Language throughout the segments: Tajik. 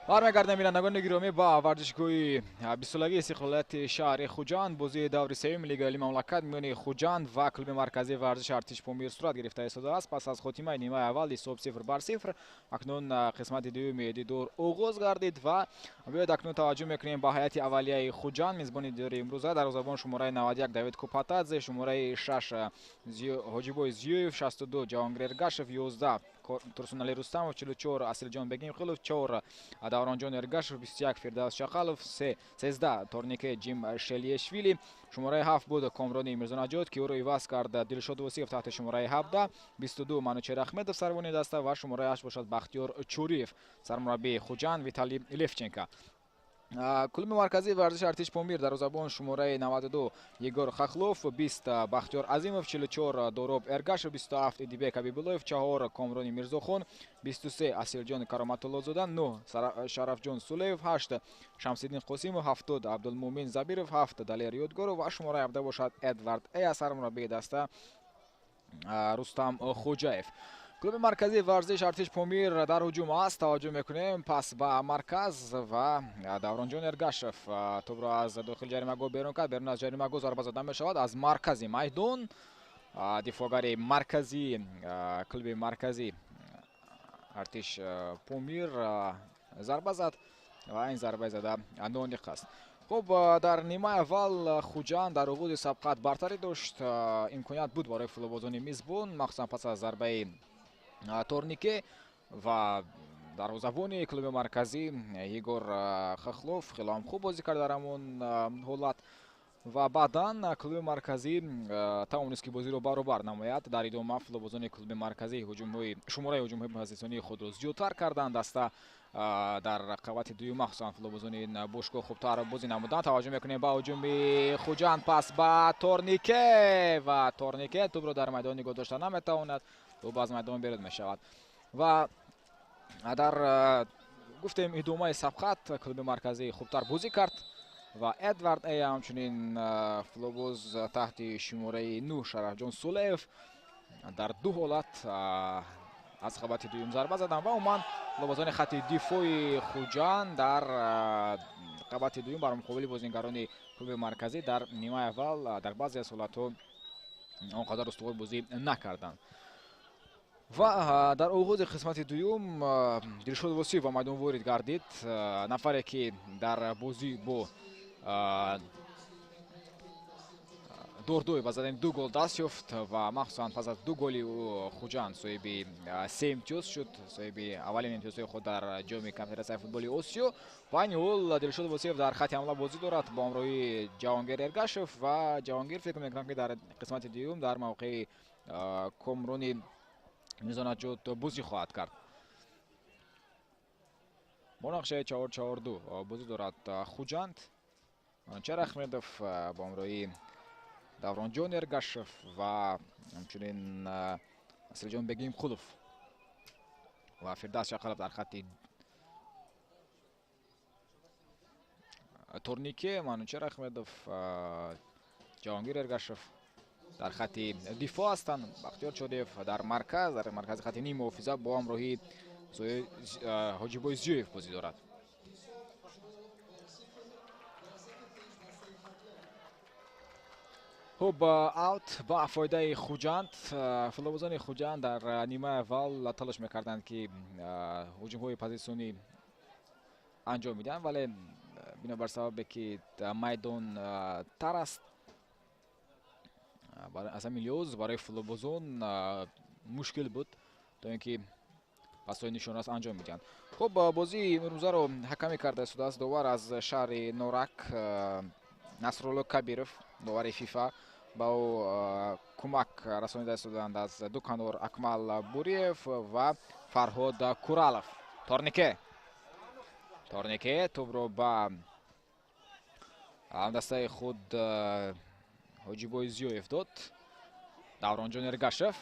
Бармегардем, бинандагони гиромӣ, ба варзишгоҳи бистсолагии истиқлолияти шаҳри Хуҷанд. Бозии даври сеюми Лигаи Олии мамлакат миёни Хуҷанд ва клуби марказии варзиши Артиш Помир сурат гирифта истодааст. Пас аз хотимаи нимаи аввал ҳисоб 0-0, акнун қисмати дуюми дидор оғоз гардид ва биёед акнун таваҷҷӯҳ мекунем ба ҳайати аввалияи Хуҷанд. Мизбони дидори имрӯза дарвозабон шумораи 91 Давид Купатадзе, шумораи 6 Ҳоҷибой Зиёев, 62 Ҷавонгир Эргашев, 11 Турсунали Рустамов, 44 Асилҷон Бегимхилов, 4 Давронҷон Эргашев, 21 Фирдавс Шақалов, 13 Торнике Ҷим Шелиешвили, шумораи 7 буд Комрони Мирзонаҷот, ки ӯро иваз кард Дилшод Восиев таҳти шумораи 17, 22 Манучер Ахмедов сарвони даста ва шумораи 8 бошад Бахтиёр Чӯриев, сармураббии Хуҷанд Виталий Левченко. Клуби марказии варзиши Артиш Помир дарвозабон шумораи 92 Егор Хахлов, 20 Бахтиёр Азимов, 44 Дороб Эргашев, 27 Идибек Ҳабибуллоев, 4 Комрони Мирзохон, 23 Асилҷон Кароматуллозода, 9 Шарафҷон Сулеев, 8 Шамсиддин Қосимов, 70 Абдулмумин Забиров, 7 Далер Ёдгоров ва шумораи 17 бошад Эдвард Эя, сармураббии даста Рустам Хоҷаев. Клуби марказии варзиш Артиш Помир дар ҳуҷум аст. Таваҷҷӯҳ мекунем, пас ба марказ ва Давронҷон Эргашев тӯбро аз дохили ҷаримагоҳ берун кард. Берун аз ҷаримагоҳ зарба зада мешавад аз маркази майдон. Дифоъгари марказии клуби марказӣ Артиш Помир зарба зад ва ин зарбаи зада нониқ аст. Хуб, дар нимаи аввал Хуҷанд дар оғози сабқат бартарӣ дошт. Имконият буд барои футболбозони мизбон, махсусан пас аз зарбаи Торнике ва дарвозабони клуби марказӣ Егор Хахлов хеле ҳам хуб бозӣ кард дар ҳамон ҳолат ва баъдан клуби марказӣ тавонист, ки бозиро баробар намояд. Дар идома футболбозони клуби марказӣ шумораи ҳуҷумҳои позитсионии худро зиёдтар карданд. Даста дар қабати дуюм махсусан футболбозони ин бошгоҳ хубтар бозӣ намуданд. Таваҷҷӯҳ мекунем ба ҳуҷуми Хуҷанд, пас ба Торнике ва Торнике тӯбро дар майдон нигоҳ дошта наметавонад, тӯб аз майдон берун мешавад. Ва дар гуфтем идомаи сабқат клуби марказӣ хубтар бозӣ кард ва Эдвард Эя, ҳамчунин футболбоз таҳти шумораи 9 Шарафҷон Сулеев дар ду ҳолат аз қабати дуюм зарба заданд ва умуман футболбозони хати дифои Хуҷанд дар қабати дуюм бар муқобили бозингарони клуби марказӣ дар нимаи аввал дар баъзе аз ҳолатҳо он қадар устувор бозӣ накарданд. Ва дар оғози қисмати дуюм Дилшод Восиев ба майдон ворид гардид, нафаре ки дар бозӣ бо Дордой ба задани 2 гол даст ёфт ва махсусан пас аз 2 голи ӯ Хуҷанд соҳиби 3 имтиёз шуд, соҳиби аввалин имтиёзҳои худ дар ҷоми конфедератсияи футболи Осиё. Ва айни ҳол Дилшод Восиев дар хати ҳамла бозӣ дорад бо ҳамроҳии Ҷавонгир Эргашев ва Ҷавонгир фикр мекунам, ки дар қисмати дуюм дар мавқеи Комрони Мирзонаҷот бозӣ хоҳад кард. Бо нақшаи 4-4-2 бозӣ дорад Хуҷанд. Манучар Ахмедов бо ҳамроҳии Давронҷон Эргашев ва ҳамчунин Асилҷон Бегимқулов ва Фирдавс Шақалов дар хати Торнике, Манучар Ахмедов, Ҷавонгир Эргашев дар хати дифоъ ҳастанд. Бахтиёр Чодиев дар марказ, дар маркази хати ним муҳофиза бо ҳамроҳии Ҳоҷибой Зиёев бозӣ дорад. Хуб, аут ба фоидаи Хуҷанд. Футболбозони Хуҷанд дар нимаи аввал талош мекарданд, ки ҳуҷумҳои позитсионӣ анҷом медиҳанд, вале бинобар сабабе ки майдон тар аст, аз ҳамин лиҳоз барои футболбозон мушкил буд то ин ки пасҳои нишонрас анҷом медиҳанд. Хуб, бозии имрӯзаро ҳакамӣ карда истодааст довар аз шаҳри Норак Насрулло Кабиров, довари ФИФА. Ба ӯ кӯмак расонида истоданд аз ду канор Акмал Буриев ва Фарҳод Куралов. Торнике, Торнике тӯбро ба ҳамдастаи худ Ҳоҷибой Зиёев дод. Давронҷон Эргашев,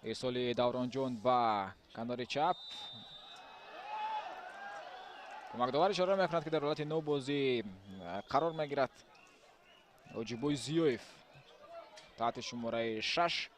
ирсоли Давронҷон ба канори чап. Кӯмакдовар ишора мекунад, ки дар ҳолати нобозӣ қарор мегирад Ҳоҷибой Зиёев таҳти шумораи 6.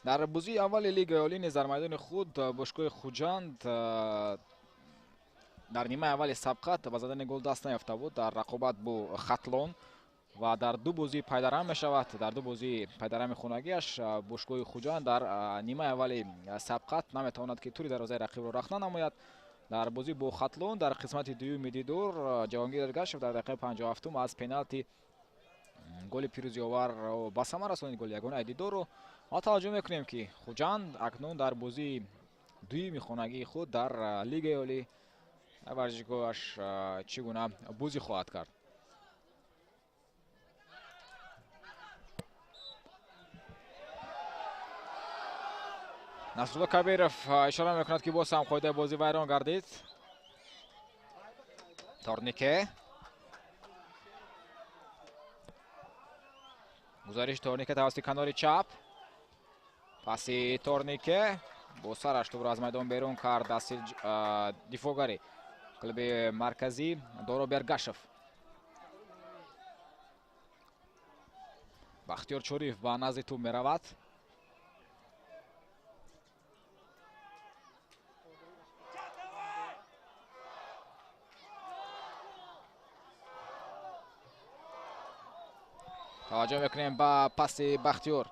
Дар бозии аввали Лигаи Олӣ низ дар майдони худ бошгоҳи Хуҷанд дар нимаи аввали сабқат ба задани гол даст наёфта буд дар рақобат бо Хатлон ва дар ду бозии пайдарам мешавад. Дар ду бозии пайдарами хонагиаш бошгоҳи Хуҷанд дар нимаи аввали сабқат наметавонад, ки тури дарвозаи рақибро рахна намояд. Дар бозӣ бо Хатлон дар қисмати дуюми дидор Ҷавонгир Эргашев дар дақиқаи 57 аз пеналти голи пирӯзиовар ба самар расонид, голи ягонаи дидорро. Мо таваҷҷӯҳ мекунем, ки Хуҷанд акнун дар бозии дуюми хонагии худ дар Лигаи Олӣ варзишгоҳаш чӣ гуна бозӣ хоҳад кард. Насрулло Кабиров ишора мекунад, ки боз ҳам қоидаи бозӣ вайрон гардид. Торнике, гузариши Торнике тавассути канори чап. Паси Торнике бо сараш тӯбро аз майдон берун кард дасти дифоъгари клуби марказӣ Дороб Эргашев. Бахтиёр Чориев ба назди тӯб меравад. Таваҷҷӯҳ мекунем ба паси Бахтиёр.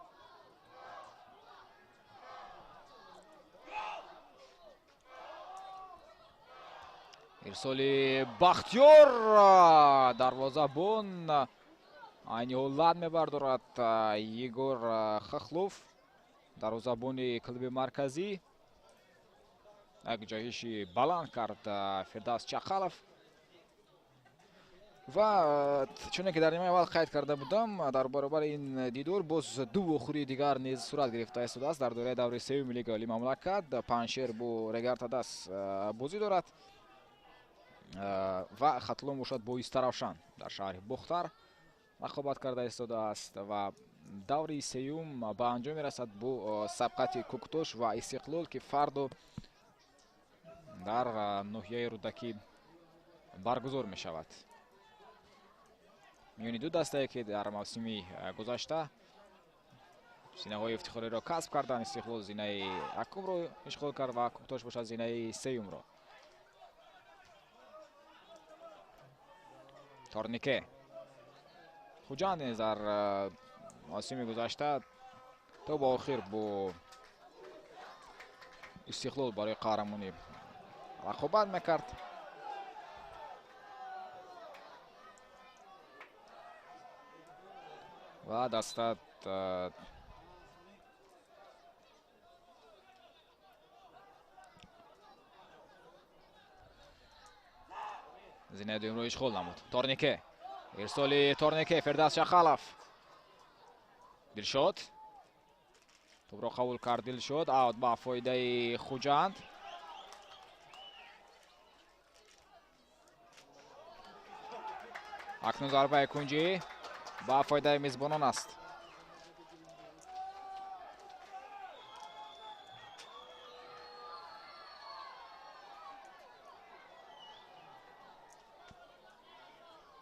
Ирсоли Бахтиёр, дарвозабон айни ҳол лад мебардорад Егор Хахлов, дарвозабони клуби марказӣ. Як ҷаҳиши баланд кард Фирдавс Чақалов. Ва чуне ки дар нимаи аввал қайд карда будам, дар баробари ин дидор боз ду вохӯрии дигар низ сурат гирифта истодааст дар доираи даври сеюми Лигаи Олии мамлакат. Панҷшер бо Регар-ТадАЗ бозӣ дорад ва Хатлон бошад бо Истаравшан дар шаҳри Бохтар рақобат карда истодааст ва даври сеюм ба анҷом мерасад бо сабқати Куктош ва Истиқлол, ки фардо дар ноҳияи Рӯдакӣ баргузор мешавад. Миёни ду дастае, ки дар мавсими гузашта зинаҳои ифтихориро касб карданд. Истиқлол зинаи якумро ишғол кард ва Куктош бошад зинаи сеюмро. Торнике. Хуҷанд низ дар мавсими гузашта то ба охир бо Истиқлол барои қаҳрамонӣ рақобат мекард. Ва даста зинаи дуюмро ишғол намуд. Торнике, ирсоли Торнике, Фирдавс Чақалов. Дилшод тӯбро қабул кард. Дилшод, аут ба фоидаи Хуҷанд. Акнун зарбаи кунҷӣ ба фоидаи мизбонон аст.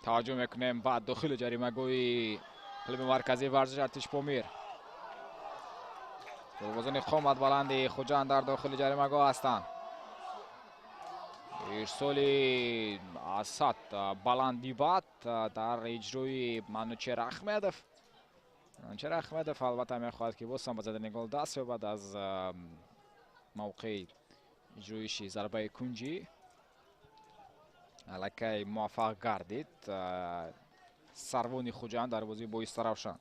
Таваҷҷӯҳ мекунем ба дохили ҷаримагоҳи клуби марказии варзиши Артиш Помир. Голбозони қомат баланди Хуҷанд дар дохили ҷаримагоҳ ҳастанд. Ирсоли Асад баланди бад дар иҷрои Манучер Ахмедов. Манучер Ахмедов албатта мехоҳад, ки боз ҳам ба задани гол даст ёбад аз мавқеи иҷроиши зарбаи кунҷӣ. Аллакай муваффақ гардид сарвони Хуҷанд дар бозии бо Истаравшан.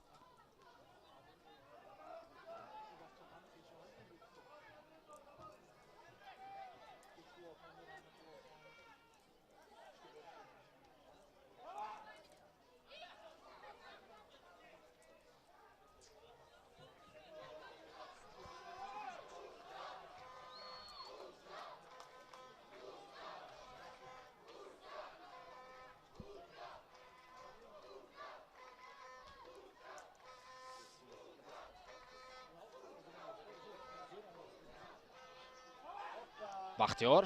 Бахтиёр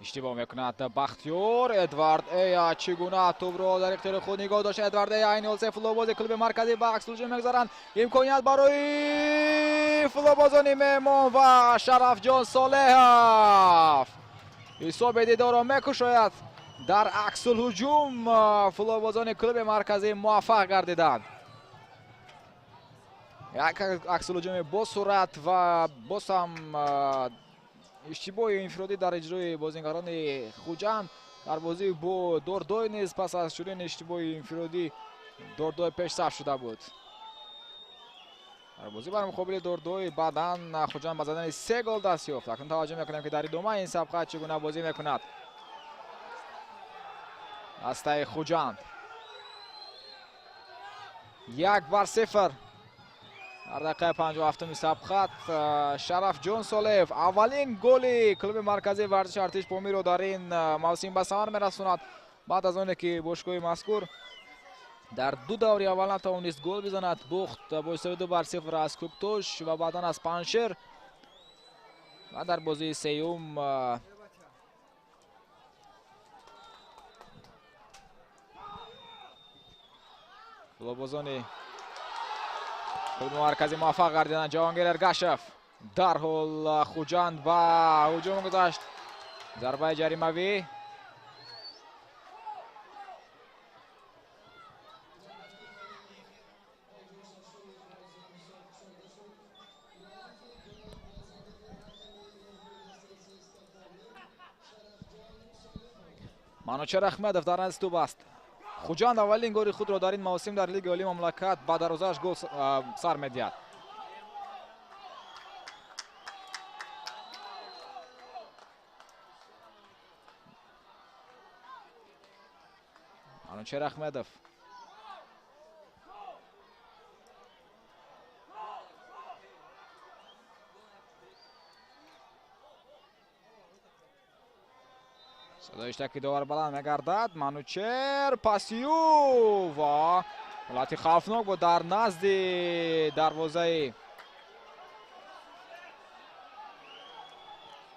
иштибоҳ мекунад. Бахтиёр Эдвард Эя чӣ гуна тӯбро дар ихтиёри худ нигоҳ дошт. Эдвард Эя айни ҳол се футболбози клуби марказӣ ба аксулҳуҷум мегузаранд. Имконият барои футболбозони меҳмон ва Шарафҷон Солеҳов ҳисоби дидорро мекушояд. Дар аксулҳуҷум футболбозони клуби марказӣ муваффақ гардиданд. Як аксулҳуҷуми босуръат ва боз ҳам иштибоҳи инфиродӣ дар иҷрои бозингарони Хуҷанд дар бозии бо Дордой низ пас аз чунин иштибоҳи инфиродӣ Дордой пешсаф шуда буд. Дар бозӣ бар муқобили Дордой баъдан Хуҷанд ба задани се гол даст ёфт. Акнун таваҷҷӯҳ мекунем, ки дар идома ин сабқат чӣ гуна бозӣ мекунад дастаи Хуҷанд. 1-0 дар дақиқаи 57-уми сабқат Шарафҷон Солеев аввалин голи клуби марказии варзиши Артиш Помирро дар ин мавсим ба самар мерасонад. Баъд аз оне ки бошгоҳи мазкур дар ду даври аввал натавонист гол бизанад, бохт бо ҳисоби 2-0 аз Кӯктош ва баъдан аз Панҷшер ва дар бозии сеюм футболбозони клуби марказӣ муваффақ гардиданд. Ҷаҳонгир Эргашев дарҳол Хуҷанд ба ҳуҷум гузашт. Зарбаи ҷаримавӣ. Манучер Ахмедов дар назди тӯб аст. Хуҷанд аввалин голи худро дар ин мавсим дар Лигаи Олии мамлакат ба дарвозааш гол сар медиҳад. Манучер Ахмедов садои иштаки довар баланд мегардад. Манучер пасию ва ҳолати хавфнок буд дар назди дарвозаи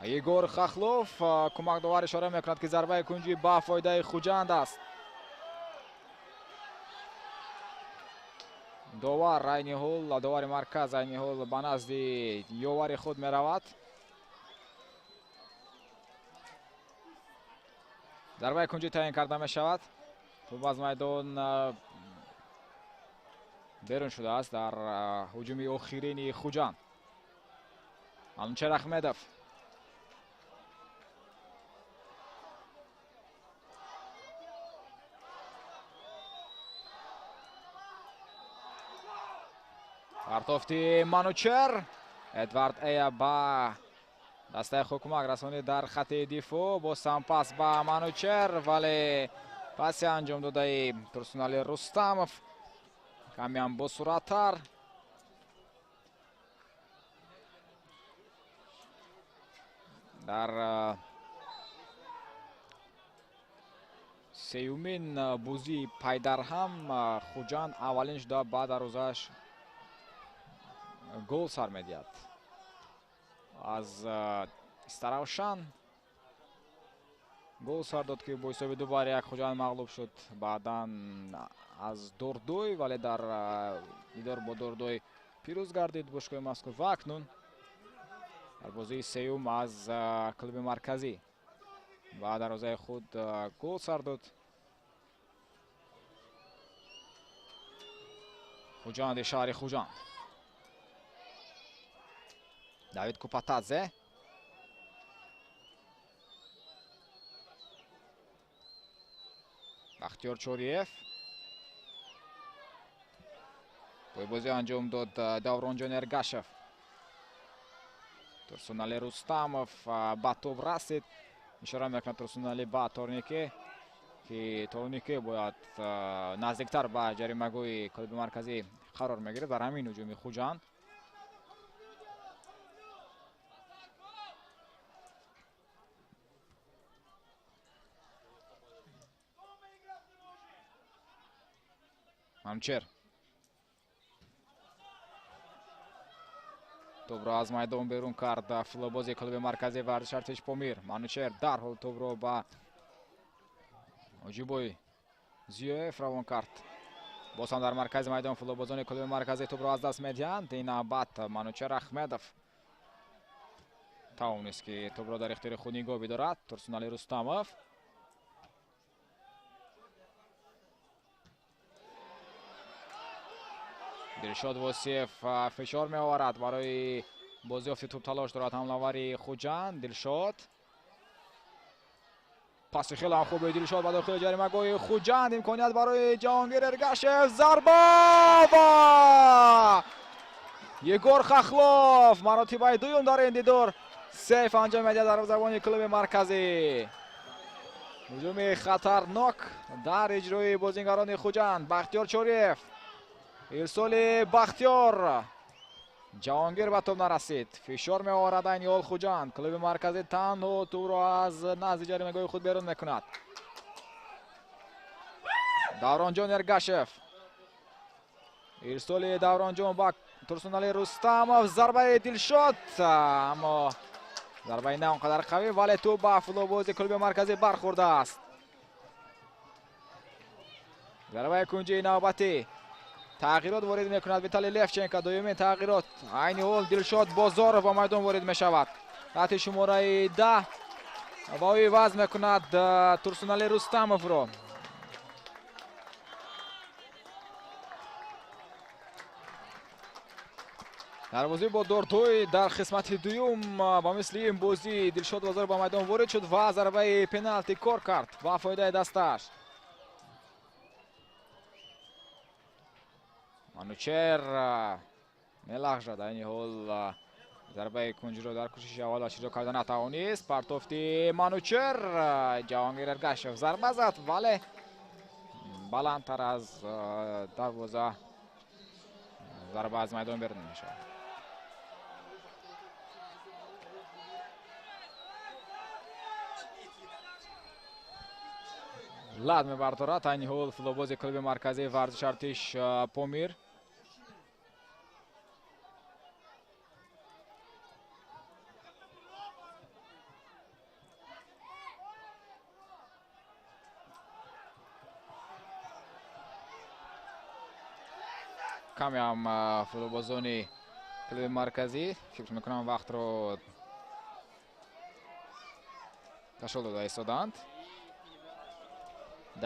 Егор Хахлов. Кӯмакдовар ишора мекунад, ки зарбаи кунҷӣ ба фоидаи Хуҷанд аст. Довар айни ҳол, довари марказ айни ҳол ба назди ёвари худ меравад. Зарбаи кунҷӣ таъин карда мешавад. Тӯб аз майдон берун шудааст дар ҳуҷуми охирини Хуҷанд. Манучер Ахмедов партофти Манучер. Эдвард Эя ба дастаи худ кӯмак расонид дар хати дифоъ. Боз ҳам пас ба Манучер, вале паси анҷом додаи Турсунали Рустамов камеам босуръаттар. Дар сеюмин бозии пайдарҳам Хуҷанд аввалин шуда ба дарвозааш гол сар медиҳад аз Истаравшан. Гол сар дод, ки бо ҳисоби 2-1 Хуҷанд мағлуб шуд. Баъдан аз Дордой, вале дар дидор бо Дордой пирӯз гардид бошгоҳи мазкур ва акнун дар бозии сеюм аз клуби марказӣ ба дарвозаи худ гол сар дод. Хуҷанди шаҳри Хуҷанд. Давид Купатадзе. Бахтиёр Чориев. Бозӣ анҷом дод Давронҷон Эргашев. Турсунали Рустамов ба тӯб расид. Ишора мекунад Турсунали ба Торнике, ки Торнике бояд наздиктар ба ҷаримагоҳи клуби марказӣ қарор мегирад дар ҳамин ҳуҷуми Хуҷанд. Манучер тӯбро аз майдон берун кард. Футболбози клуби марказии варзиши Артиш Помир. Манучер дарҳол тӯбро ба Ҳоҷибой Зиёев равон кард. Боз ҳам дар маркази майдон футболбозони клуби марказӣ тӯбро аз даст медиҳанд. Ин навбат Манучер Ахмедов тавонист, ки тӯбро дар ихтиёри худ нигоҳ бидорад. Турсунали Рустамов. Дилшод Восиев фишор меоварад барои бозиёфти тӯб, талош дорад ҳамлавари Хуҷанд. Дилшод паси хеле ҳам хуби Дилшод ба дохили ҷаримагоҳи Хуҷанд. Имконият барои Ҷаҳонгир Эргашев. Зарба ва Егор Хахлов маротибаи дуюм дар ин дидор сейф анҷом медиҳад дарвозабони клуби марказӣ. Ҳуҷуми хатарнок дар иҷрои бозингарони Хуҷанд. Бахтиёр Чориев. Ирсоли Бахтиёр. Ҷаҳонгир ба тӯб нарасид. Фишор меоварад айни ҳол Хуҷанд. Клуби марказӣ танҳо тӯбро аз назди ҷаримагоҳи худ берун мекунад. Давронҷон Эргашев. Ирсоли Давронҷон ба Турсунали Рустамов. Зарбаи Дилшод, аммо зарбаи на он қадар қавӣ, вале тӯб ба футболбози клуби марказӣ бархӯрдааст. Зарбаи кунҷии навбатӣ. Тағйирот ворид мекунад Виталий Левченко. Дуюмин тағйирот. Айни ҳол Дилшод Бозоров ба майдон ворид мешавад. Таҳти шумораи 10 ва ӯ иваз мекунад Турсунали Рустамовро. Дар бозӣ бо Дордой дар қисмати дуюм ба мисли ин бозӣ Дилшод Бозоров ба майдон ворид шуд ва зарбаи пеналти кор кард ба фоидаи дастааш. Манучер мелағжад. Айни ҳол зарбаи кунҷиро дар кӯшиши аввал иҷро карда натавонист. Партофти Манучер. Ҷаҳонгир Эргашев зарба зад, вале баландтар аз дарвоза зарба аз майдон берун мешавад. Лад мебардорад айни ҳол футболбози клуби марказии варзиши Артиш Помир. Каме ҳам футболбозони клуби марказӣ фикр мекунам вақтро ташкил дода истоданд.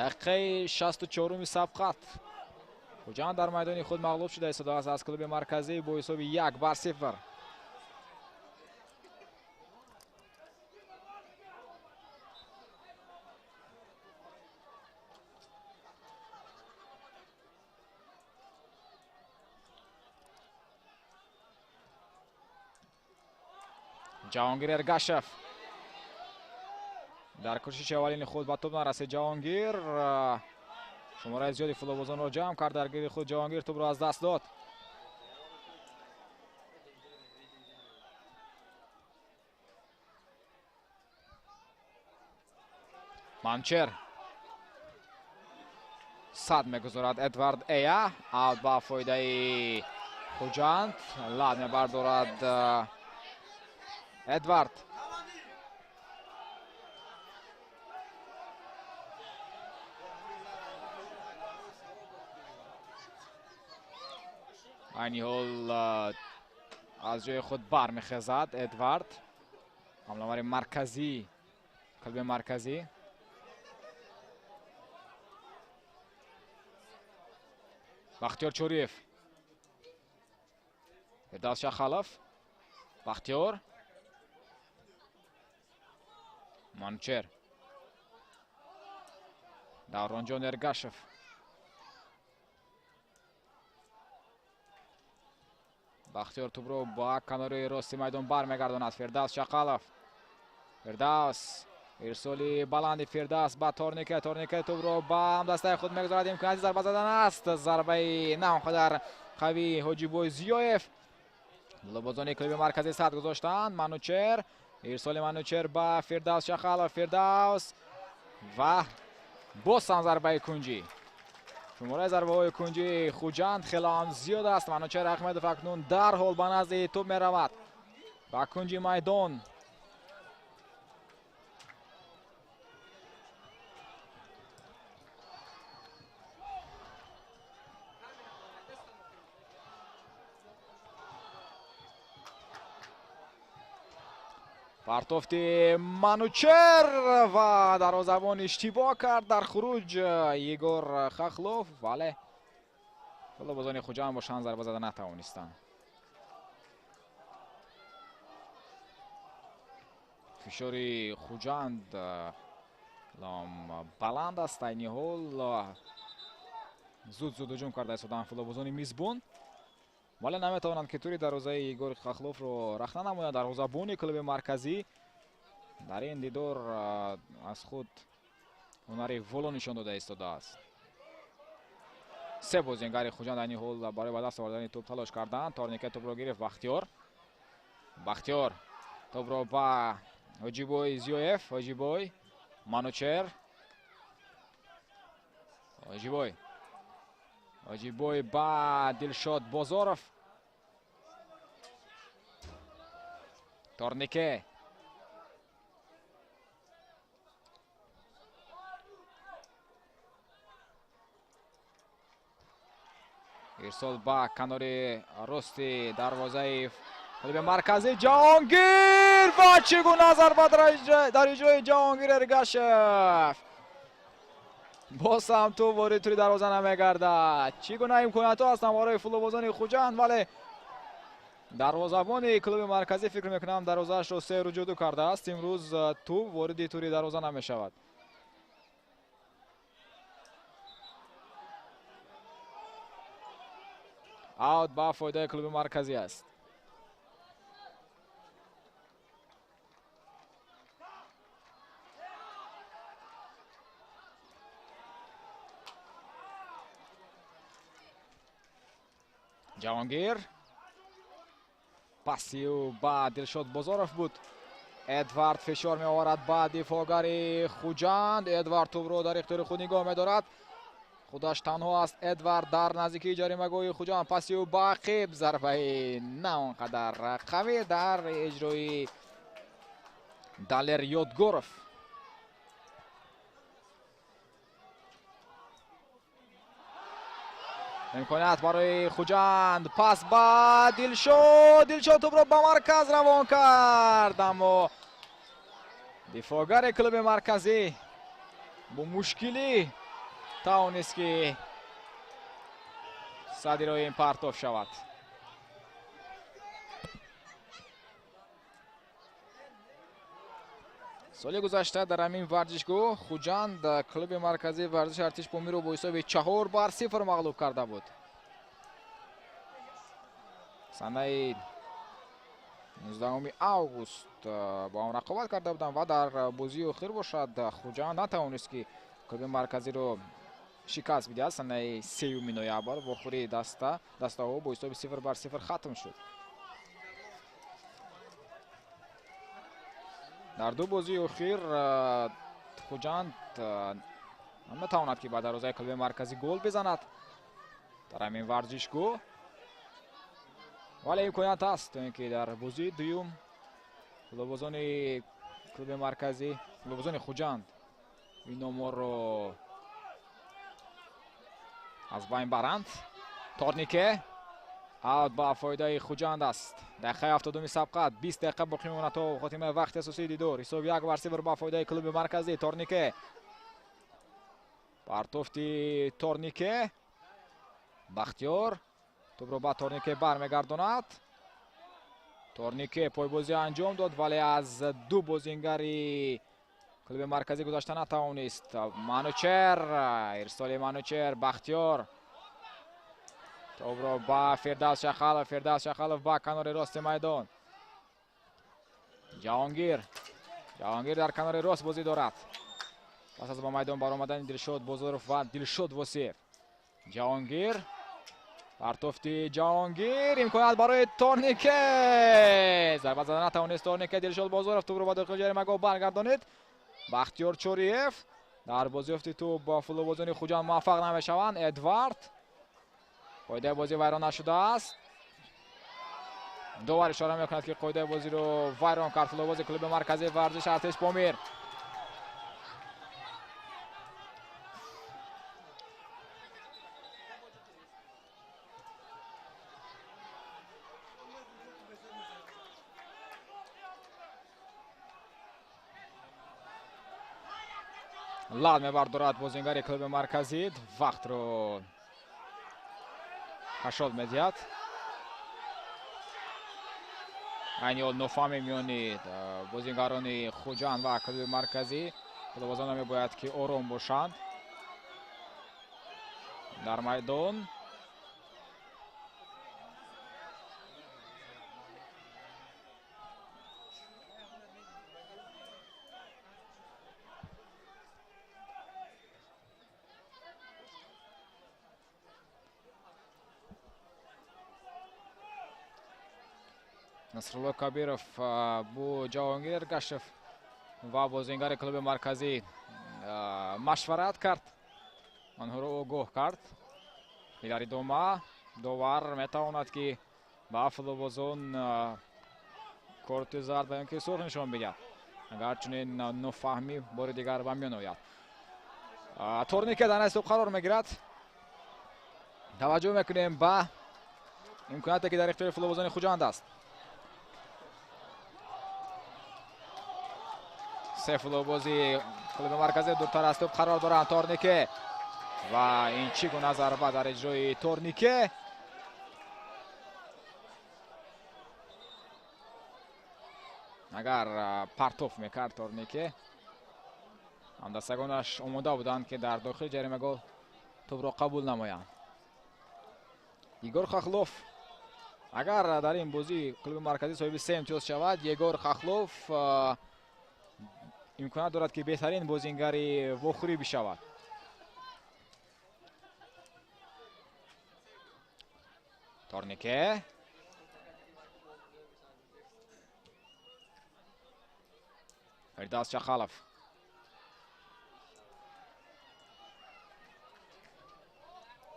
Дақиқаи 64-уми сабқат. Хуҷанд дар майдони худ мағлуб шуда истодааст аз клуби марказӣ бо ҳисоби 1-0. Ҷаҳонгир Эргашев дар кӯшиши аввалини худ ба тӯб нарасид. Ҷаҳонгир шумораи зиёди футболбозонро ҷамъ кард дар гирди худ. Ҷаҳонгир тӯбро аз даст дод. Манчер сад мегузорад Эдвард Эя. Аут ба фоидаи Хуҷанд. Лад мебардорад Эдвард. Айни ҳол аз ҷои худ бармехезад Эдвард, ҳамлавари марказӣ клуби марказӣ. Бахтиёр Чориев, Фирдавс Шахалов, Бахтиёр, Манучер, Давронҷон Эргашев. Бахтиёр тӯбро ба канори рости майдон бармегардонад. Фирдавс Шақалов, Фирдавс, ирсоли баланди Фирдавс ба Торнике. Торнике тӯбро ба ҳамдастаи худ мегузорад. Имконияти зарба задан аст. Зарбаи на он қадар қавии Ҳоҷибой Зиёев. Лобозони клуби марказӣ сад гузоштанд. Манучер, ирсоли Манучер ба Фирдавс Шақалов. Фирдавс ва боз ҳам зарбаи кунҷӣ. Шумораи зарбаҳои кунҷии Хуҷанд хеле ҳам зиёд аст. Манучер Аҳмедов акнун дарҳол ба назди тӯб меравад, ба кунҷи майдон. Партофти Манучер ва дарвозабон иштибоҳ кард дар хуруҷ Егор Хахлов, вале футболбозони Хуҷанд бошанд зарба зада натавонистанд. Фишори Хуҷанд баланд аст. Айни ҳол зуд зуд ҳуҷум карда истодаанд футболбозони мизбон, вале наметавонанд ки тури дарвозаи Егор Хахловро рахна намоянд. Дарвозабони клуби марказӣ дар ин дидор аз худ ҳунари воло нишон дода истодааст. Се бозингари Хуҷанд айни ҳол барои ба даст овардани тӯб талош карданд. Торнике тӯбро гирифт. Бахтиёр, Бахтиёр тӯбро ба Ҳоҷибой Зиёев. Ҳоҷибой, Манучер, Ҳоҷибой, Ҳоҷибой ба Дилшод Бозоров. Торнике, ирсол ба канори рости дарвозаи клуби марказӣ. Ҷаҳонгир ва чӣ гуна зарба дар иҷрои Ҷаҳонгир Эргашев. Боз ҳам тӯб ворид тури дарвоза намегардад. Чӣ гуна имкониятҳо ҳастанд барои футболбозони Хуҷанд, вале дарвозабони клуби марказӣ фикр мекунам дарвозаашро серу ҷуду кардааст. Имрӯз тӯб вориди тури дарвоза намешавад. Аут ба фоидаи клуби марказӣ аст. Ҷаҳонгир, паси ӯ ба Дилшод Бозоров буд. Эдвард фишор меоварад ба дифоъгари Хуҷанд. Эдвард тӯбро дар ихтиёри худ нигоҳ медорад. Худаш танҳо аст. Эдвард дар наздикии ҷаримагоҳи Хуҷанд. Паси ӯ ба ақиб, зарбаи на он қадар қавӣ дар иҷрои Далер Ёдгоров. Имконият барои Хуҷанд. Пас ба Дилшод. Дилшод тӯбро ба марказ равон кард, аммо дифоъгари клуби марказӣ бо мушкилӣ тавонист ки сади роҳи ин партоф шавад. Соли гузашта дар ҳамин варзишгоҳ Хуҷанд клуби марказии варзиши Артиш Помирро бо ҳисоби 4-0 мағлуб карда буд. Санаи 19 август бо ҳам рақобат карда буданд ва дар бозии охир бошад Хуҷанд натавонист ки клуби марказиро шикаст бидиҳад. Санаи 3 ноябр вохӯрии дастаҳо бо ҳисоби 0-0 хатм шуд. Дар ду бозии охир Хуҷанд наметавонад ки ба дарвозаи клуби марказӣ гол бизанад дар ҳамин варзишгоҳ, вале имконият аст то ин ки дар бозии дуюм футболбозони клуби марказӣ, футболбозони Хуҷанд ин оморро аз байн баранд. Торнике, Аут ба фоидаи Хуҷанд аст. Дақиқаи 72 сабқат, 20 дақиқа боқӣ мемонад то хотимаи вақти асосии дидор. Ҳисоб 1-0 ба фоидаи клуби марказӣ. Торнике. Партофти Торнике. Бахтиёр тӯбро ба Торнике бармегардонад. Торнике пойбозӣ анҷом дод, вале аз ду бозингари клуби марказӣ гузашта натавонист. Манучер, ирсоли Манучер, Бахтиёр тӯбро ба Фирдавс Шахалов, Фирдавс Шахалов ба канори рости майдон. Ҷаҳонгир, Ҷаҳонгир дар канори рост бозӣ дорад. Пас аз ба майдон баромадани Дилшод Бозоров ва Дилшод Восиев. Ҷаҳонгир, партофти Ҷаҳонгир, имконият барои Торнике. Зарба зада натавонист Торнике. Дилшод Бозоров тӯбро ба дохили ҷаримагоҳ баргардонид. Бахтиёр Чориев дар бозиёфти тӯб бо футболбозони Хуҷанд муваффақ намешаванд. Эдвард, қоидаи бозӣ вайрон нашудааст. Довар ишора мекунад, ки қоидаи бозиро вайрон кард футболбози клуби марказии варзиши Артиш Помир. Лад мебардорад бозингари клуби марказӣ, вақтро кашол медиҳад. Айни ҳол нофаҳмӣ миёни бозингарони Хуҷанд ва клуби марказӣ. Футболбозон мебояд, ки ором бошанд дар майдон. Насрулло Кабиров бо Ҷаҳонгир Эргашев ва бозингари клуби марказӣ машварат кард, онҳоро огоҳ кард. Дар идома довар метавонад, ки ба футболбозон корти зард ва ё ки сурх нишон бидиҳад, агар чунин нофаҳмӣ бори дигар ба миён ояд. Торнике дар ҳисоб қарор мегирад. Таваҷҷӯҳ мекунем ба имконияте, ки дар ихтиёри футболбозони Хуҷанд аст. Се футболбози клуби марказӣ дуртар аз тӯб қарор доранд. Торнике ва ин чӣ гуна зарба дар иҷрои Торнике. Агар партоф мекард Торнике, ҳамдастагонаш омода буданд, ки дар дохили ҷаримагоҳ тӯбро қабул намоянд. Егор Хохлов, агар дар ин бозӣ клуби марказӣ соҳиби 3 имтиёз шавад, Егор Хохлов имконият дорад, ки беҳтарин бозингари вохӯрӣ бишавад. Торнике, Фирдавс Шахалов,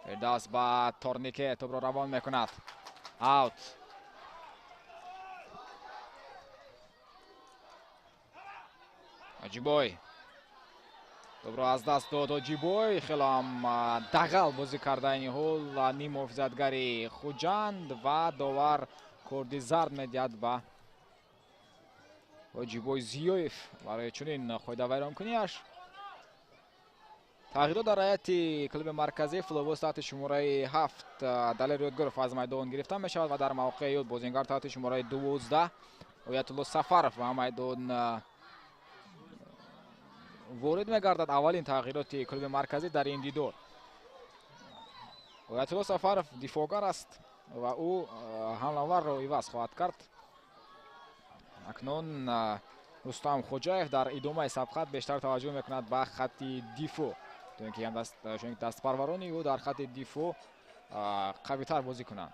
Фирдавс ба Торнике тӯбро равон мекунад. Аут. Ҳоҷибой тӯбро аз даст дод. Ҳоҷибой хеле ҳам дағал бозӣ карда айни ҳол ниммуҳофизатгари Хуҷанд ва довар корди зард медиҳад ба Ҳоҷибой Зиёев барои чунин қоидавайронкунияш. Тағйирот дар ҳайати клуби марказӣ. Футболбоз таҳти шумораи 7 Далер Ёдгоров аз майдон гирифта мешавад ва дар мавқеи ӯ бозингар таҳти шумораи 12 Оятулло Сафаров ба майдон ворид мегардад. Аввалин тағйироти клуби марказӣ дар ин дидор. Оятулло Сафаров дифоъгар аст ва ӯ ҳамлаварро иваз хоҳад кард. Акнун Рустам Хоҷаев дар идомаи сабқат бештар таваҷҷӯҳ мекунад ба хатти дифоъ, то ин ки дастпарварони ӯ дар хатти дифоъ қавитар бозӣ кунанд.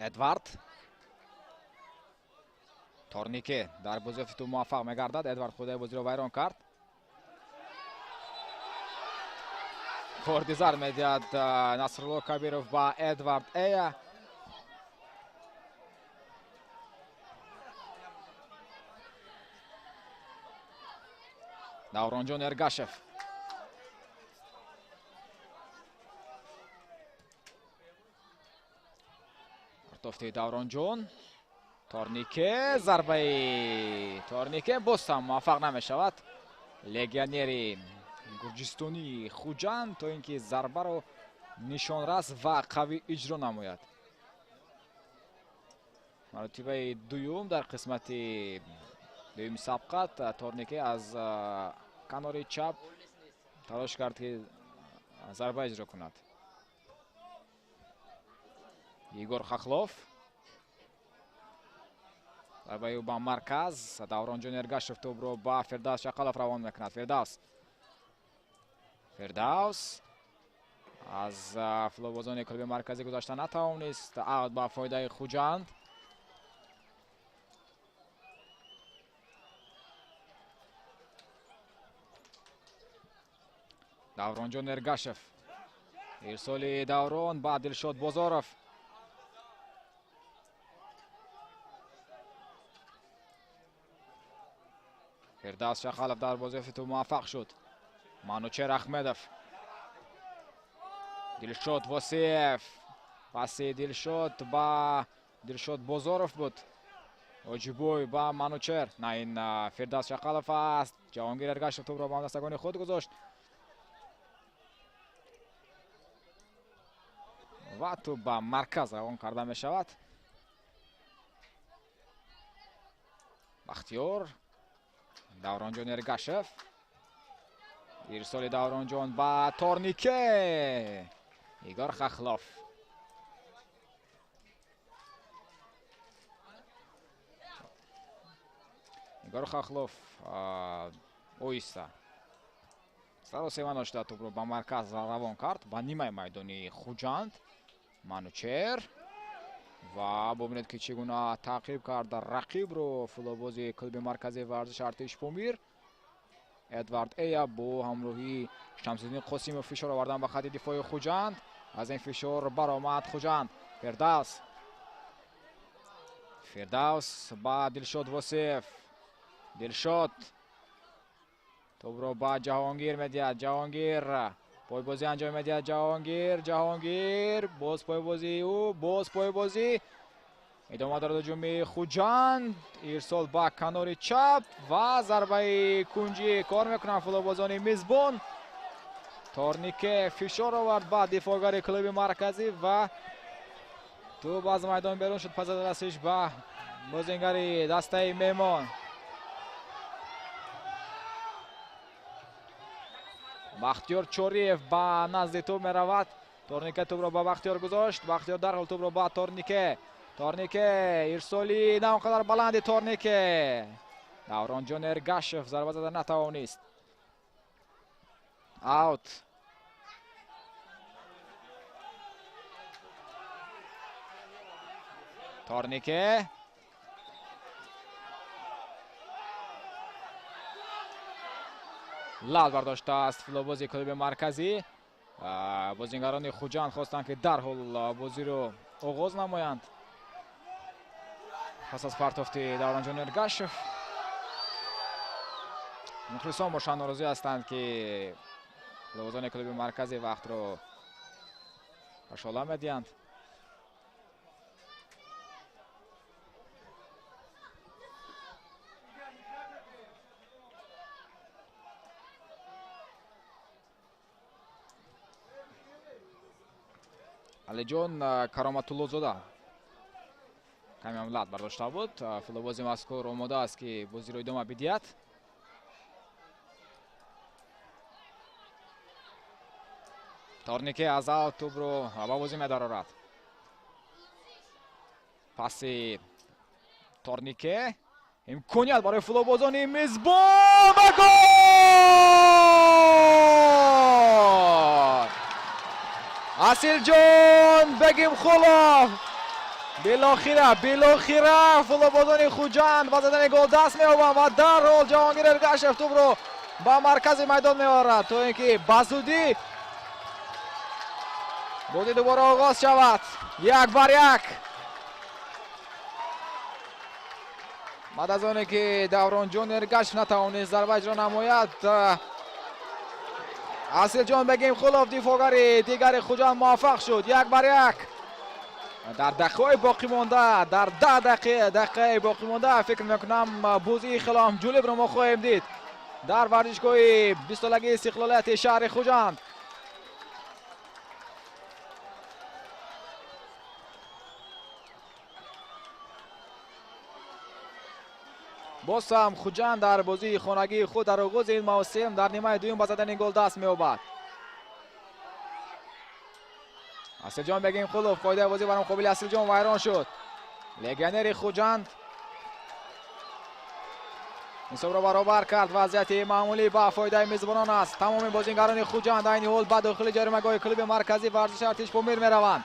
Эдвард. Торнике дар бозиёфти тӯб муваффақ мегардад. Эдвард худаи бозиро вайрон кард. Корди зар медиҳад Насрулло Кабиров ба Эдвард Эя. Давронҷон Эргашев. Партофти Давронҷон. Торнике, зарбаи Торнике боз ҳам муваффақ намешавад. Легионери гурҷистонии Хуҷанд то ин ки зарбаро нишонрас ва қавӣ иҷро намояд. Маротибаи дуюм дар қисмати дуюми сабқат Торнике аз канори чап талош кард, ки зарба иҷро кунад. Егор Хохлов. Зарбаи ӯ ба марказ. Давронҷон Эргашев тӯбро ба Фирдавс Шақалов равон мекунад. Фирдавс. Фирдавс аз футболбозони клуби марказӣ гузашта натавонист. Аут ба фоидаи Хуҷанд. Давронҷон Эргашев. Ирсоли Даврон ба Дилшод Бозоров. Фирдавс Шақалов дар бозиёфти тӯб муваффақ шуд. Манучер Ахмедов. Дилшод Восиев. Паси Дилшод ба Дилшод Бозоров буд. Оҷибой ба Манучер. На, ин Фирдавс Шақалов аст. Ҷаҳонгир Эргашев тӯбро ба ҳамдастагони худ гузошт. Ва тӯб ба марказ равон карда мешавад. Бахтиёр. Давронҷон Эргашев. Ирсоли Давронҷон ба Торнике. Игор Хохлов. Игор Хохлов оҳиста саросема ношуда тӯбро ба марказ равон кард, ба нимаи майдони Хуҷанд. Манучер ва бубинед, ки чӣ гуна таъқиб кард рақибро футболбози клуби марказии варзиши Артиш Помир. Эдвард Эя бо ҳамроҳии Шамсиддин Қосимов фишор овардан ба хати дифои Хуҷанд. Аз ин фишор баромад Хуҷанд. Фирдавс. Фирдавс ба Дилшод Восиев. Дилшод тӯбро ба Ҷаҳонгир медиҳад. Ҷаҳонгир пойбозӣ анҷом медиҳад. Ҷаҳонгир, Ҷаҳонгир боз пойбозии ӯ, боз пойбозӣ. Идома дорад ҳуҷуми Хуҷанд. Ирсол ба канори чап ва зарбаи кунҷӣ кор мекунанд футболбозони мизбон. Торнике фишор овард ба дифоъгари клуби марказӣ ва тӯб аз майдон берун шуд пас аз расиш ба бозингари дастаи меҳмон. Бахтиёр Чориев ба назди тӯб меравад. Торнике тӯбро ба Бахтиёр гузошт. Бахтиёр дарҳол тӯбро ба Торнике. Торнике, ирсоли на он қадар баланди Торнике. Давронҷон Эргашев зарба зада натавонист. Аут. Торнике. Лат бардоштааст футболбози клуби марказӣ. Бозингарони Хуҷанд хостанд, ки дарҳол бозиро оғоз намоянд. Пас аз партофти Давронҷон Эргашев мухлисон бошанд норозӣ ҳастанд, ки футболбозони клуби марказӣ вақтро кашола медиҳанд. Алиҷон Кароматуллозода каме ҳам лат бардошта буд. Футболбози мазкур омода аст, ки бозиро идома бидиҳад. Торнике аз аут тӯбро ба бозӣ медарорад. Паси Торнике, имконият барои футболбозони мизбон ва гол! Асилҷон Бегимхулов Билохира футболбозони Хуҷанд ба задани гол даст меёбанд ва дарҳол Ҷаҳонгир Эргашев тӯбро ба маркази майдон меорад, то ин ки ба зудӣ бозӣ дубора оғоз шавад. 1-1. Баъд аз оне ки Давронҷон Эргашев натавонист зарба иҷро намояд, Асилҷон Бегимқулов, дифоъгари дигари Хуҷанд, муваффақ шуд. 1-1. Дар дақиқаҳои боқӣ монда, дар 10 дақиқаи боқӣ монда, фикр мекунам, бозии хеле ҳам ҷолибро мо хоҳем дид дар варзишгоҳи бистсолагии истиқлолияти шаҳри Хуҷанд. Боз ҳам Хуҷанд дар бозии хонагии худ дар оғози ин мавсим дар нимаи дуюм ба задани гол даст меёбад. Асилҷон Бегимқулов, қоидаи бозӣ бар муқобили Асилҷон вайрон шуд. Легионери Хуҷанд ҳисобро баробар кард. Вазъияти маъмулӣ ба фоидаи мизбонон аст. Тамоми бозингарони Хуҷанд айни ҳол ба дохили ҷаримагоҳи клуби марказии варзиши Артиш Помир мераванд.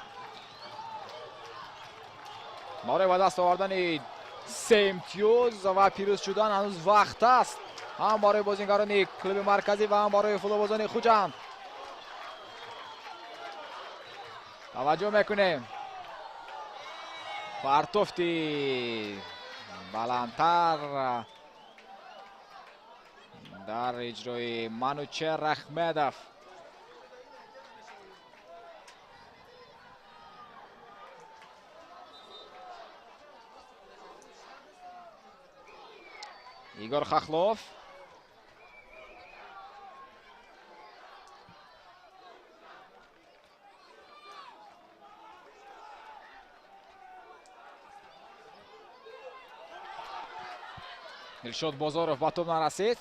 Барои ба даст овардани се имтиёз ва пирӯз шудан ҳанӯз вақт аст, ҳам барои бозингарони клуби марказӣ ва ҳам барои футболбозони Хуҷанд. Таваҷҷӯҳ мекунем. Партофти баландтар дар иҷрои Манучер Ахмедов. Игор Хохлов. Дилшод Бозоров ба тӯб нарасид.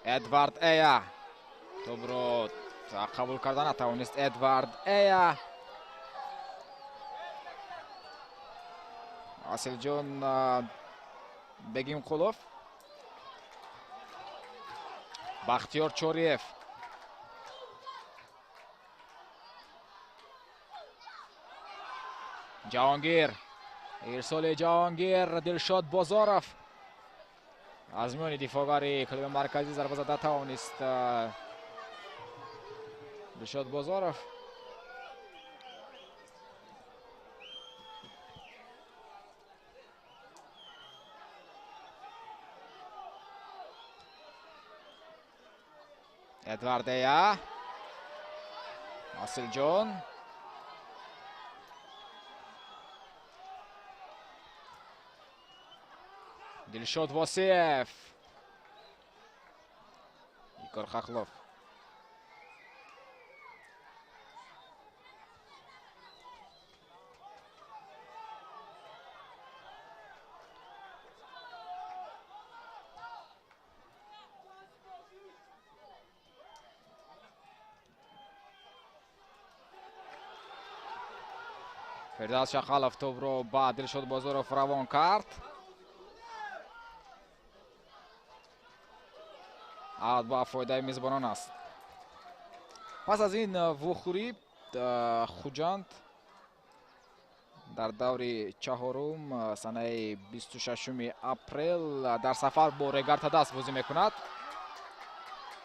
Эдвард Эя тӯбро қабул карда натавонист. Эдвард Эя. Асилҷон Бегимқулов. Бахтиёр Чориев. Ҷаҳонгир. Ирсоли Ҷаҳонгир, Дилшод Бозоров аз миёни дифоъгари клуби марказӣ зарба зада тавонист Дилшод Бозоров. Эдвард Эя. Асилҷон. Дилшод Восиев. Игор Хохлов. Фирдавс Шақалов тӯбро ба Дилшод Бозоров равон кард. Аут ба фоидаи мизбонон аст. Пас аз ин вохӯрӣ Хуҷанд дар даври чаҳорум санаи 26 апрел дар сафар бо Регар Тадас бозӣ мекунад.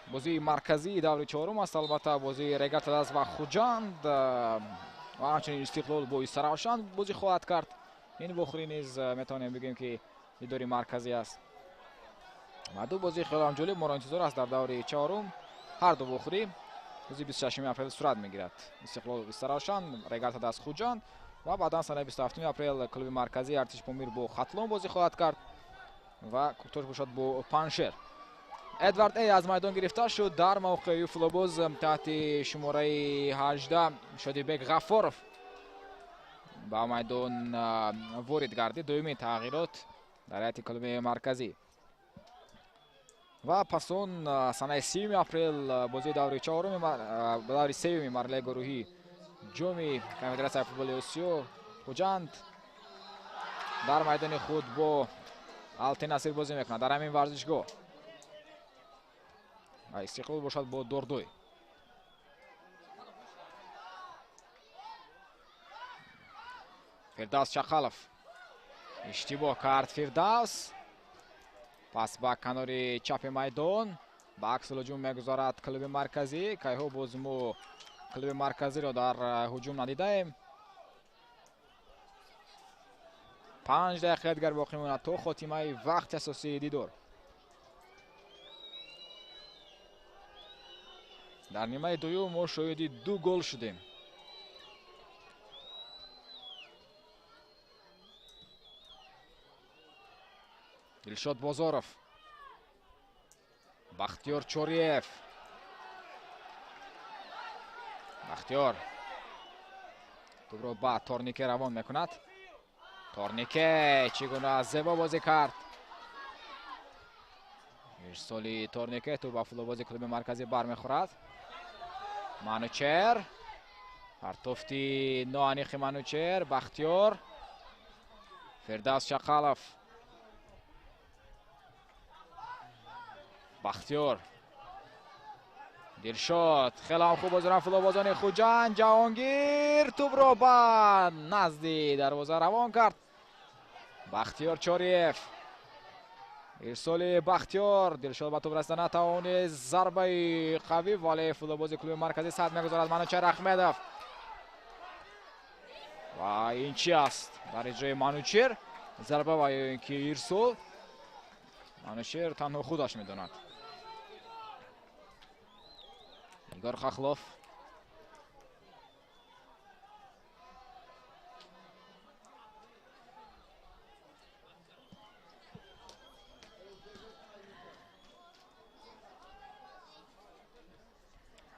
Бозии марказии даври чаҳорум аст, албатта бозии Регар Тадас ва Хуҷанд ва ҳамчунин Истиқлол бо Истаравшан бозӣ хоҳад кард. Ин вохӯрӣ низ метавонем бигӯем, ки дидори марказӣ аст. Ва ду бозии хеле ҳам ҷолиб моро интизор аст дар даври чаҳорум. Ҳар ду вохӯрӣ рӯзи 26 апрел сурат мегирад. Истиқлол Истаравшан, Регар Тадас Хуҷанд ва баъдан санаи 27 апрел клуби марказии Артиш Помир бо Хатлон бозӣ хоҳад кард ва Кӯктош бошад бо Паншер. Эдвард Эй аз майдон гирифта шуд. Дар мавқеи футболбоз таҳти шумораи 18 Шодибек Ғаффоров ба майдон ворид гардид. Дуюмин тағйирот дар ҳайати клуби марказӣ. Ва пас он санаи 30 апрел бозии даври чаҳоруми, даври сеюми марҳилаи гурӯҳӣ ҷоми Конфедератсияи футболи Осиё Хуҷанд дар майдони худ бо Алтин Насир бозӣ мекунад дар ҳамин варзишгоҳ. Ва Истиқлол бошад бо Дордой. Фирдавс Шақалов иштибоҳ кард. Фирдавс пас ба канори чапи майдон ба аксул ҳуҷум мегузорад клуби марказӣ. Кайҳо боз мо клуби марказиро дар ҳуҷум надидаем. 5 дақиқа дигар боқӣ мемонад то хотимаи вақти асосии дидор. Дар нимаи дуюм мо шоҳиди 2 гол шудем. Дилшод Бозоров, Бахтиёр Чориев. Бахтиёр тӯбро ба Торнике равон мекунад. Торнике чӣ гуна зебо бозӣ кард. Ирсоли Торнике тӯб ба футболбози клуби марказӣ бармехӯрад. Манучер, партофти ноаниқи Манучер. Бахтиёр, Фирдавс Шақалов. Бахтиёр, Дилшод. Хеле ҳам хуб бозиран футболбозони Хуҷанд. Ҷаҳонгир тӯбро ба назди дарвоза равон кард. Бахтиёр Чориев, ирсоли Бахтиёр. Дилшод ба тӯб расида натавонист. Зарбаи қавӣ, вале футболбози клуби марказӣ сад мегузорад. Манучер Ахмедов. Ва ин чи аст дар иҷрои Манучер? Зарба ва ё ин ки ирсол? Манучер танҳо худаш медонад. Игор Хохлов.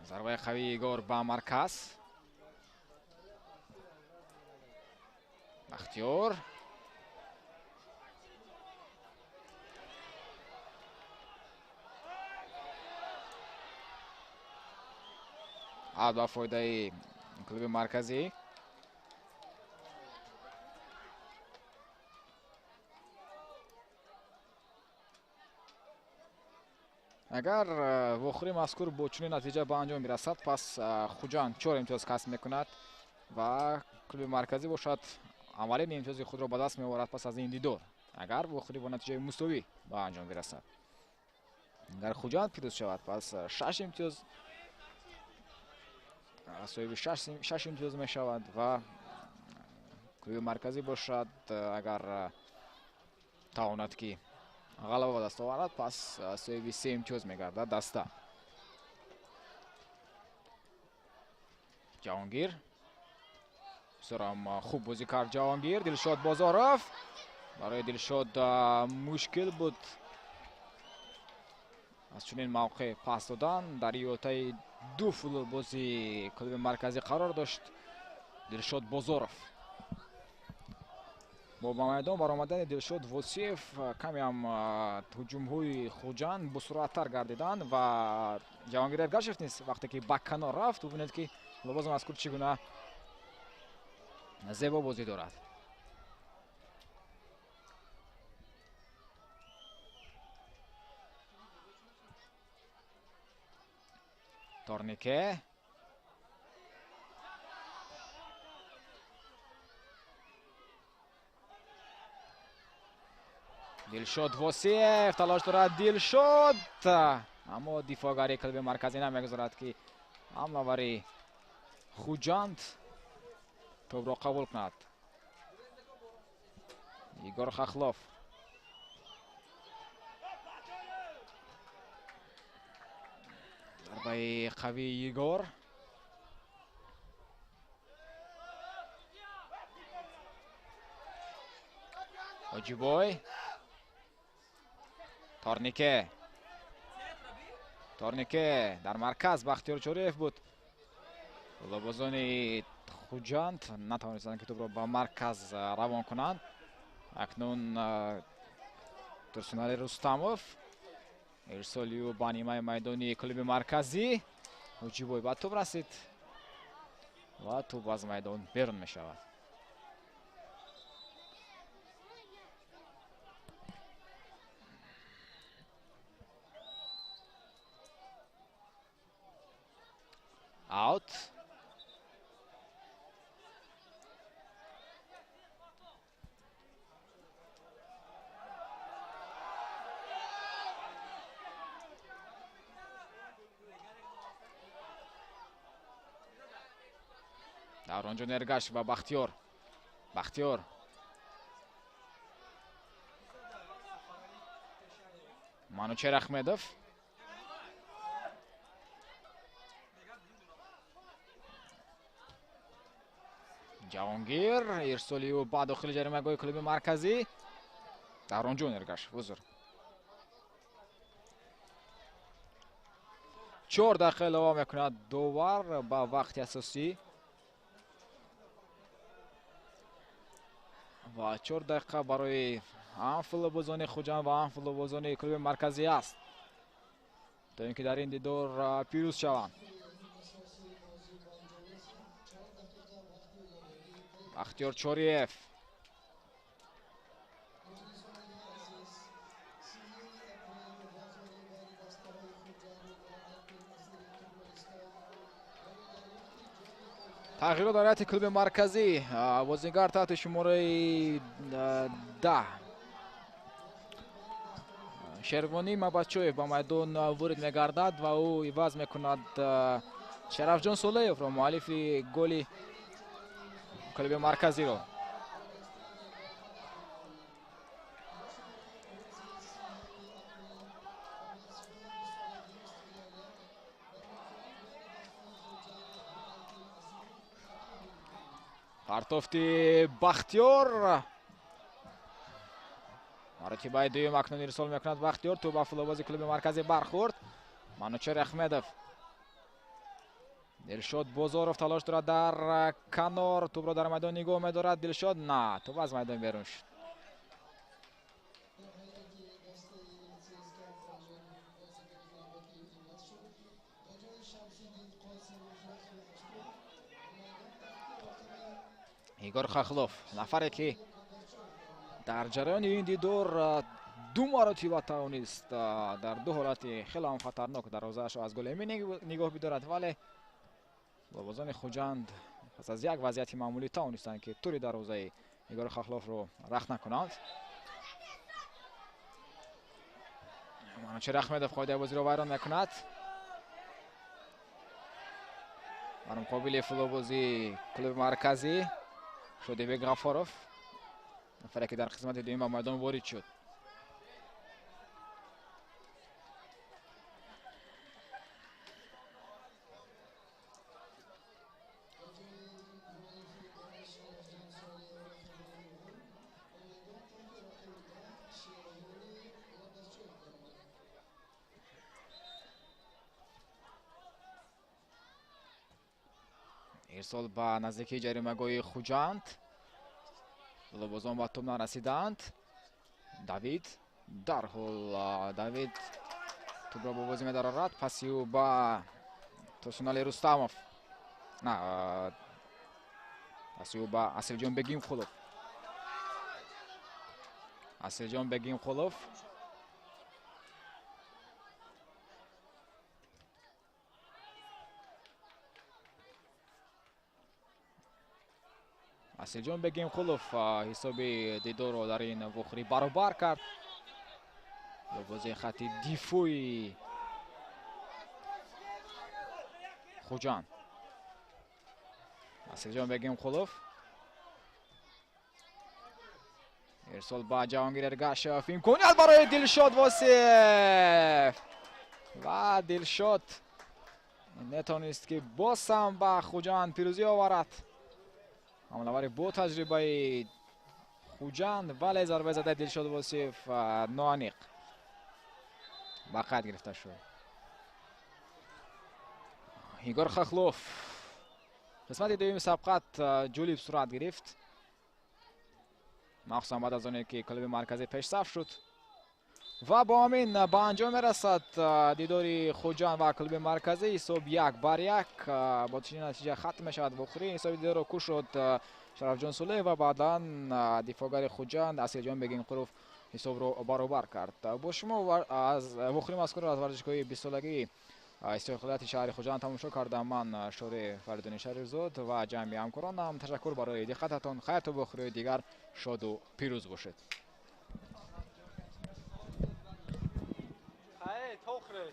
Зарбаи қавии Игор ба марказ. Бахтиёр. Ба фоидаи клуби марказӣ. Агар вохӯрии мазкур бо чунин натиҷа ба анҷом бирасад, пас Хуҷанд 4 имтиёз касб мекунад ва клуби марказӣ бошад аввалин имтиёзи худро ба даст меоварад пас аз ин дидор, агар вохӯрӣ бо натиҷаи мусовӣ ба анҷом бирасад. Агар Хуҷанд пирӯз шавад, пас 6 имтиёз соҳиби 6 имтиёз мешавад ва клуби марказӣ бошад агар тавонад ки ғалаба ба даст оварад, пас соҳиби 3 имтиёз мегардад даста. Ҷаҳонгир бисёрам хуб бозӣ кард. Ҷаҳонгир, Дилшод Бозоров. Барои Дилшод мушкил буд аз чунин мавқеъ пас додан. Дар иҳотаи 2 футболбози клуби марказӣ қарор дошт Дилшод Бозоров. Бо ба майдон баромадани Дилшод Восиев каме ҳам ҳуҷумҳои Хуҷанд босуръаттар гардиданд ва Ҷаҳонгир Эргашев низ вақте ки ба канор рафт, бубинед ки футболбози мазкур чӣ гуна зебо бозӣ дорад. Торнике. Дилшод Восиев талош дорад. Дилшод, аммо дифоъгари клуби марказӣ намегузорад ки ҳамлавари Хуҷанд тӯбро қабул кунад. Игор Хохлов. Зарбаи қавии Игор. Ҳоҷибой. Торнике. Торнике дар марказ Бахтиёр Чориев буд. Футболбозони Хуҷанд натавонистанд ки тӯбро ба марказ равон кунанд. Акнун Турсунали Рустамов. Ирсоли ӯ ба нимаи майдони клуби марказӣ. Ҳоҷибой ба тӯб расид ва тӯб аз майдон берун мешавад. Аут. Давронҷон Эргашев ва Бахтиёр. Бахтиёр. Манучер Ахмедов. Ҷаҳонгир ирсоли ӯ ба дохили ҷаримагоҳи клуби марказӣ. Давронҷон Эргашев, узр. 4 дақиқа илова мекунад довар ба вақти асосӣ ва 4 дақиқа барои ҳам футболбозони Хуҷанд ва ҳам футболбозони клуби марказӣ аст, то ин ки дар ин дидор пирӯз шаванд. Бахтиёр Чориев. Тағйирот дар ҳайати клуби марказӣ. Бозингар таҳти шумораи 10 Шервонӣ Мабачоев ба майдон ворид мегардад ва ӯ иваз мекунад Шарафҷон Солеевро, муаллифи голи клуби марказиро. Партофти Бахтиёр. Маротибаи дуюм акнун ирсол мекунад Бахтиёр. Тӯб ба футболбози клуби марказӣ бархӯрд. Манучер Ахмедов. Дилшод Бозоров талош дорад дар канор. Тӯбро дар майдон нигоҳ медорад. Дилшод на, тӯб аз майдон берун шуд. Игор Хохлов, нафаре ки дар ҷараёни ин дидор ду маротиба тавонист дар ду ҳолати хеле ҳам хатарнок дарвозаашро аз голи эмин нигоҳ бидорад, вале футболбозони Хуҷанд пас аз як вазъияти маъмулӣ тавонистанд ки тури дарвозаи Игор Хохловро рахт накунанд. Манучер Ахмедов қоидаи бозиро вайрон мекунад. Бар муқобили футболбози клуби марказӣ Шодибек Ғафоров, нафаре ки дар қисмати дуюм ба майдон ворид шуд. Ирсол ба наздикии ҷаримагоҳи Хуҷанд. Футболбозон ба тӯб нарасиданд. Давид дарҳол Давид тӯбро бо бозӣ медарорад. Паси ӯ ба Турсунали Рустамов. На, паси ӯ ба Асилҷон Бегимқулов. Асилҷон Бегимқулов. Асилҷон Бегимқулов ҳисоби дидорро дар ин вохӯрӣ баробар кард. Бо бозии хати дифои Хуҷанд. Асилҷон Бегимқулов. Ирсол ба Ҷаҳонгир Эргашев. Имконият барои Дилшод Восиев. Ва Дилшод нетавонист ки боз ҳам ба Хуҷанд пирӯзӣ оварад. Ҳамлавари бо таҷрибаи Хуҷанд, вале зарбаи задаи Дилшод Восиев ноаниқ ба қайд гирифта шуд. Игор Хохлов. Қисмати дуюми сабқат ҷолиб сурат гирифт, махсусан баъд аз оне ки клуби марказӣ пешсаф шуд. Ва бо ҳамин ба анҷом мерасад дидори Хуҷанд ва клуби марказӣ. Ҳисоб 1-1 бо чунин натиҷа хатм мешавад вохӯрӣ. Ҳисоби дидорро кушод Шарафҷон Сулеев ва баъдан дифоъгари Хуҷанд Асилҷон Бегимқулов ҳисобро баробар кард. Бо шумо аз вохӯрии мазкурро аз варзишгоҳи 20-солагии истиқлолияти шаҳри Хуҷанд тамошо кардам. Ман Шори Фаридуни Шарифзод ва ҷамъи ҳамкоронам. Ташаккур барои диққататон. Хайр то вохӯриҳои дигар шоду пирӯз бошед. Hey, Tochre.